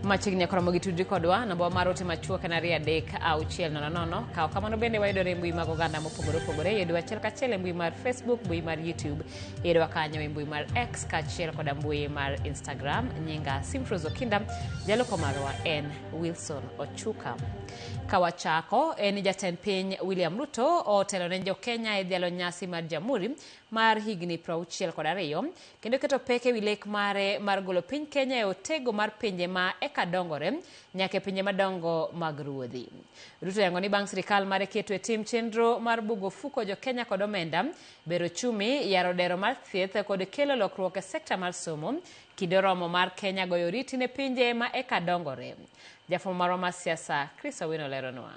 Machiegni koromo gi tudri kodwa, namba mar ote machuok en 23600. Kaw kamano bende wayudore e mbui mag oganda mopogore opogore. Yudwa achiel kachiel e mbui mar Facebook, mbui mar YouTube, yudwa kanyo e mbui mar X kaachiel koda mbui mar Instagram. Nyinga Simfrose Okinda, jaloko marwa en Wilson Ochuka. Kawachako en ni jatend piny William Ruto otelo ne jo-Kenya e dhialo nyasi mar Jamhuri mar higni 62 kendo keto pek e wi lek mare mar golo piny Kenya e otego mar pinje ma eka dongore nyaka e pinje madongo mag ruodhi. Ruto yango ni bang' sirikal mare keto e tim chenro mar bugo ofuko jo Kenya kod omenda, bero ochumi, yaro dero mar thieth kod kelo lokruok e sekta mar somo, kinde oromo mar Kenya goyo oriti ne pinje ma eka dongore. Jafwambo marwa mar siasa Chris Owino leronwa.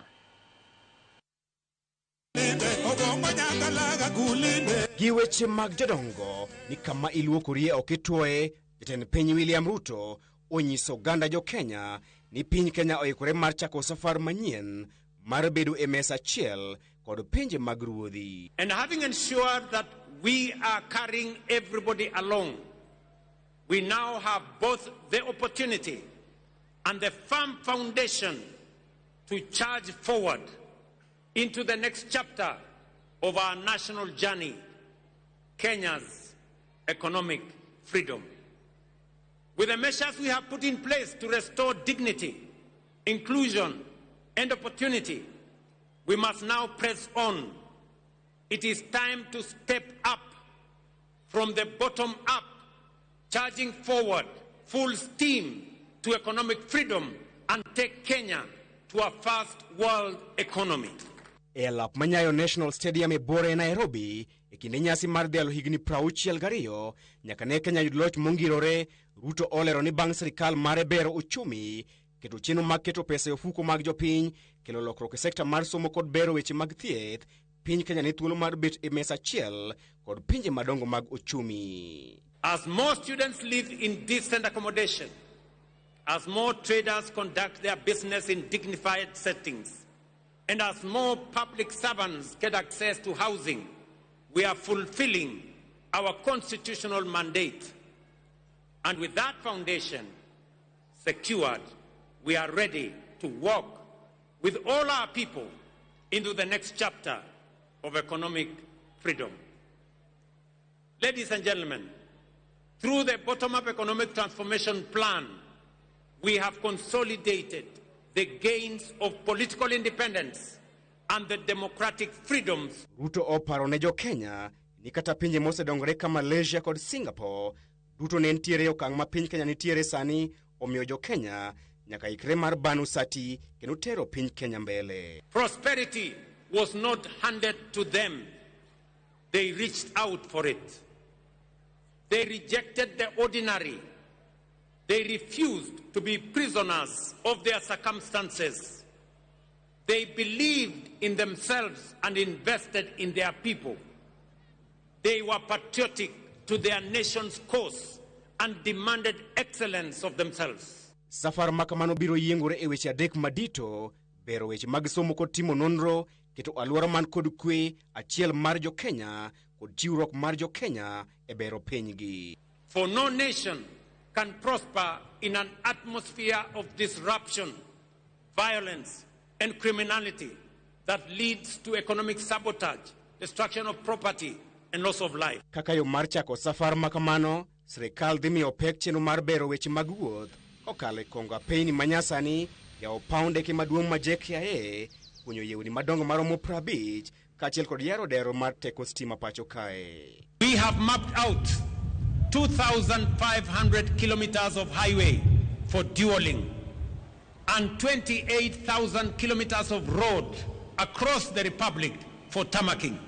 Gi weche mag jodongo ni kama iluokorie ok itwoye, jatend piny William Ruto onyiso oganda jo Kenya ni piny Kenya oikore mar chako safar manyien mar bedo e mesa achiel kod pinje mag ruodhi. And having ensured that we are carrying everybody along, we now have both the opportunity and the firm foundation to charge forward into the next chapter of our national journey, Kenya's economic freedom. With the measures we have put in place to restore dignity, inclusion, and opportunity, we must now press on. It is time to step up from the bottom up, charging forward full steam to economic freedom and take Kenya to a first world economy. E alap ma Nyayo National Stadium e buore e Nairobi e kinde nyasi mar dhialo higni 62 nyaka ne Kenya yud loch mongirore, Ruto olero ni bang' sirikal mare bero uchumi, keto chenro mag keto pesa e ofuko mag jopiny, kelo lokruok e sekta mar somo kod bero weche mag thieth, piny Kenya ni thuolo mar bet e mesa achiel kod pinje madongo mag ochumi. As more students live in decent accommodation, as more traders conduct their business in dignified settings, and as more public servants get access to housing, we are fulfilling our constitutional mandate. And with that foundation secured, we are ready to walk with all our people into the next chapter of economic freedom. Ladies and gentlemen, through the bottom-up economic transformation plan, we have consolidated the gains of political independence and the democratic freedoms. Ruto oparo ne jo-Kenya ni kata pinje mosedongore ka Malaysia kod Singapore duto ne nitiere e okang' ma piny Kenya nitiere sani, omiyo jo-Kenya nyaka ikre mar bano sati kendo tero piny Kenya mbele. Prosperity was not handed to them. They reached out for it. They rejected the ordinary. They refused to be prisoners of their circumstances. They believed in themselves and invested in their people. They were patriotic to their nation's cause and demanded excellence of themselves. Safar ma kamano biro yiengore e weche adek madito, bero weche mag somo kod timo nonro, keto alwora man kod kwe achiel mar jo-Kenya kod chiwruok mar jo-Kenya e bero pinygi. For no nation can prosper in an atmosphere of disruption, violence, and criminality that leads to economic sabotage, destruction of property, and loss of life. Kaka yo mar chako safar ma kamano, sirikal dhi miyo pek chenro mar bero weche mag wuoth kokalo e kongo apeyni manyasani, yawo paw ndeke maduong' ma JKIA, kunyo yewni madongo maromo 50 kaachiel kod yaro dero mar teko stima pacho kae. We have mapped out 2,500 kilometers of highway for dualling and 28,000 kilometers of road across the Republic for tarmacking.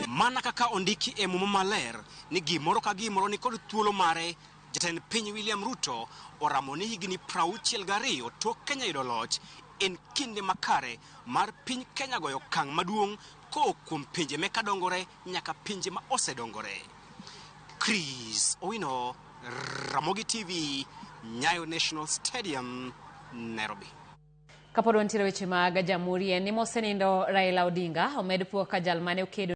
Mana kaka ondiki e Muma Maler ni gimoro ka gimoro ni kod thuolo mare, jatend piny William Ruto oramo ni higni 62 tok Kenya yudo loch en kinde makare mar piny Kenya goyo okang' maduong' kowuok kuom pinje meka dongore nyaka pinje ma osedongore. Chris Owino, Ramogi TV, Nyayo National Stadium, Nairobi. Kapod wantiere weche mag jamhuri en ni mosenindo Raila Odinga omed puo ka jal mane okedo